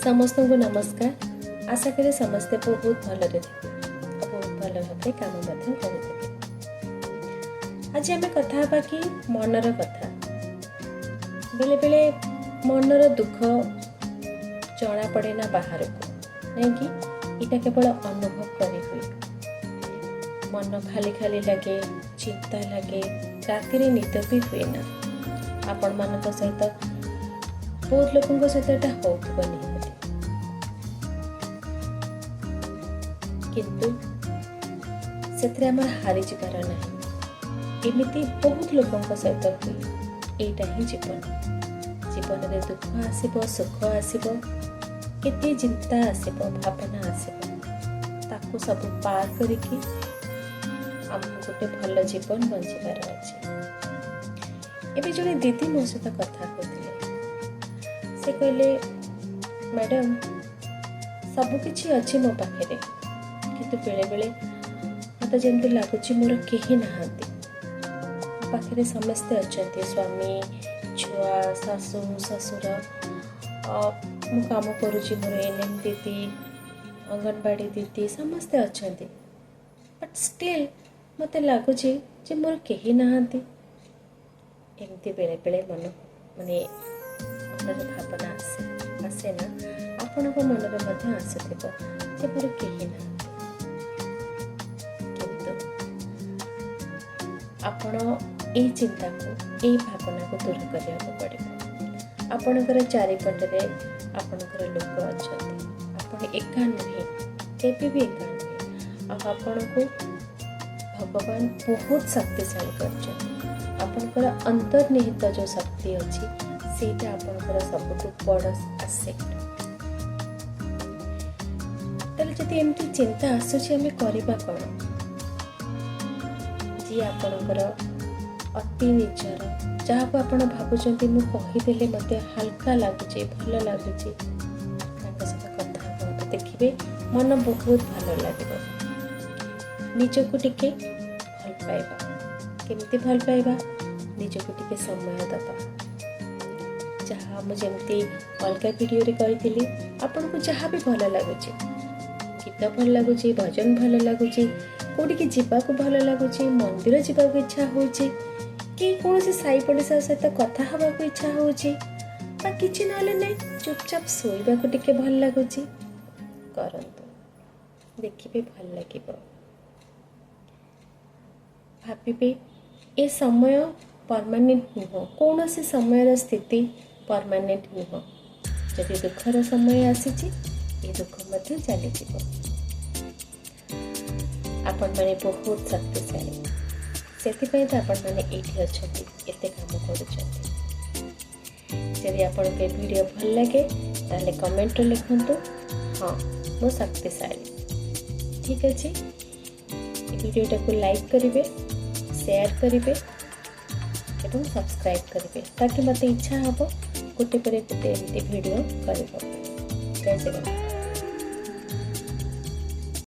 ସମସ୍ତଙ୍କୁ ନମସ୍କାର। ଆଶା କରେ ସମସ୍ତେ ବହୁତ ଭଲରେ ଥିବେ ଆଉ ବହୁତ ଭଲ ଭାବରେ କାମ ମଧ୍ୟ କରୁଥିବେ। ଆଜି ଆମେ କଥା ହେବା କି ମନର କଥା। ବେଳେବେଳେ ମନର ଦୁଃଖ ଜଣାପଡ଼େ ନା ବାହାରକୁ, ନାଇଁକି? ଏଇଟା କେବଳ ଅନୁଭବ କରି ହୁଏ। ମନ ଖାଲି ଖାଲି ଲାଗେ, ଚିନ୍ତା ଲାଗେ, ରାତିରେ ନିଦ ବି ହୁଏ ନା। ଆପଣମାନଙ୍କ ସହିତ, ବହୁତ ଲୋକଙ୍କ ସହିତ ଏଇଟା ହେଉଥିବ ନିହାତି। କିନ୍ତୁ ସେଥିରେ ଆମର ହାରିଯିବାର ନାହିଁ। ଏମିତି ବହୁତ ଲୋକଙ୍କ ସହିତ ହୁଏ। ଏଇଟା ହିଁ ଜୀବନ। ଜୀବନରେ ଦୁଃଖ ଆସିବ, ସୁଖ ଆସିବ, କେତେ ଚିନ୍ତା ଆସିବ, ଭାବନା ଆସିବ। ତାକୁ ସବୁ ପାର କରିକି ଆମକୁ ଗୋଟେ ଭଲ ଜୀବନ ବଞ୍ଚିବାର ଅଛି। ଏବେ ଜଣେ ଦିଦି ମୋ ସହିତ କଥା କହୁଥିଲେ। ସେ କହିଲେ, "ମ୍ୟାଡ଼ାମ୍, ସବୁକିଛି ଅଛି ମୋ ପାଖରେ, କିନ୍ତୁ ବେଳେବେଳେ ମୋତେ ଯେମିତି ଲାଗୁଛି ମୋର କେହି ନାହାନ୍ତି। ମୋ ପାଖରେ ସମସ୍ତେ ଅଛନ୍ତି, ସ୍ୱାମୀ, ଛୁଆ, ଶାଶୁ, ଶ୍ୱଶୁର, ମୁଁ କାମ କରୁଛି, ମୋର ଏନ୍ ଏମ୍ ଦିଦି, ଅଙ୍ଗନବାଡ଼ି ଦିଦି ସମସ୍ତେ ଅଛନ୍ତି। ବଟ୍ ଷ୍ଟିଲ୍ ମୋତେ ଲାଗୁଛି ଯେ ମୋର କେହି ନାହାନ୍ତି।" ଏମିତି ବେଳେବେଳେ ମନ ମାନେ ମନରେ ଭାବନା ଆସେ, ଆସେ ନା? ଆପଣଙ୍କ ମନରେ ମଧ୍ୟ ଆସୁଥିବ ଯେ ମୋର କେହି ନାହାନ୍ତି। କିନ୍ତୁ ଆପଣ ଏଇ ଚିନ୍ତାକୁ, ଏଇ ଭାବନାକୁ ଦୂର କରିବାକୁ ପଡ଼ିବ। ଆପଣଙ୍କର ଚାରିପଟରେ ଆପଣଙ୍କର ଲୋକ ଅଛନ୍ତି। ଆପଣ ଏକା ନୁହେଁ, କେବେ ବି ଏକା ନୁହେଁ। ଆଉ ଆପଣଙ୍କୁ ଭଗବାନ ବହୁତ ଶକ୍ତିଶାଳୀ କରିଛନ୍ତି। ଆପଣଙ୍କର ଅନ୍ତର୍ନିହିତ ଯେଉଁ ଶକ୍ତି ଅଛି, ସେଇଟା ଆପଣଙ୍କର ସବୁଠୁ ବଡ଼ ଆସେଟ୍। ତାହେଲେ ଯଦି ଏମିତି ଚିନ୍ତା ଆସୁଛି, ଆମେ କରିବା କ'ଣ? ଯିଏ ଆପଣଙ୍କର ଅତି ନିଜର, ଯାହାକୁ ଆପଣ ଭାବୁଛନ୍ତି ମୁଁ କହିଦେଲେ ମୋତେ ହାଲକା ଲାଗୁଛି, ଭଲ ଲାଗୁଛି, ତାଙ୍କ ସହିତ କଥା ହୁଅନ୍ତୁ। ଦେଖିବେ ମନ ବହୁତ ଭଲ ଲାଗିବ। ନିଜକୁ ଟିକେ ଭଲ ପାଇବା। କେମିତି ଭଲ ପାଇବା? ନିଜକୁ ଟିକେ ସମୟ ଦେବା। ଯାହା ମୁଁ ଯେମିତି ଅଲଗା ଭିଡ଼ିଓରେ କହିଥିଲି, ଆପଣଙ୍କୁ ଯାହା ବି ଭଲ ଲାଗୁଛି, ଗୀତ ଭଲ ଲାଗୁଛି, ଭଜନ ଭଲ ଲାଗୁଛି, କେଉଁଠିକି ଯିବାକୁ ଭଲ ଲାଗୁଛି, ମନ୍ଦିର ଯିବାକୁ ଇଚ୍ଛା ହେଉଛି କି କୌଣସି ସାହି ପଡ଼ିଶା ସହିତ କଥା ହେବାକୁ ଇଚ୍ଛା ହେଉଛି, ବା କିଛି ନହେଲେ ନାହିଁ, ଚୁପଚାପ ଶୋଇବାକୁ ଟିକେ ଭଲ ଲାଗୁଛି, କରନ୍ତୁ। ଦେଖିବେ ଭଲ ଲାଗିବ। ଭାବିବେ ଏ ସମୟ ପରମାନେଣ୍ଟ ନୁହଁ। କୌଣସି ସମୟର ସ୍ଥିତି ପରମାନେଣ୍ଟ ନୁହଁ। ଯଦି ଦୁଃଖର ସମୟ ଆସିଛି, ଏ ଦୁଃଖ ମଧ୍ୟ ଚାଲିଯିବ। ଆପଣମାନେ ବହୁତ ଶକ୍ତିଶାଳୀ। ସେଥିପାଇଁ ତ ଆପଣମାନେ ଏଇଠି ଅଛନ୍ତି, ଏତେ କାମ କରୁଛନ୍ତି। ଯଦି ଆପଣଙ୍କୁ ଏ ଭିଡ଼ିଓ ଭଲ ଲାଗେ, ତାହେଲେ କମେଣ୍ଟରେ ଲେଖନ୍ତୁ, "ହଁ, ମୁଁ ଶକ୍ତିଶାଳୀ।" ଠିକ୍ ଅଛି? ଏ ଭିଡ଼ିଓଟାକୁ ଲାଇକ୍ କରିବେ, ସେୟାର କରିବେ ଏବଂ ସବସ୍କ୍ରାଇବ୍ କରିବେ, ତାକି ମୋତେ ଇଚ୍ଛା ହେବ ଗୋଟେ ପରେ ଗୋଟେ ଏମିତି ଭିଡ଼ିଓ କରିବାକୁ। ଜୟ ଜଗନ୍ନାଥ।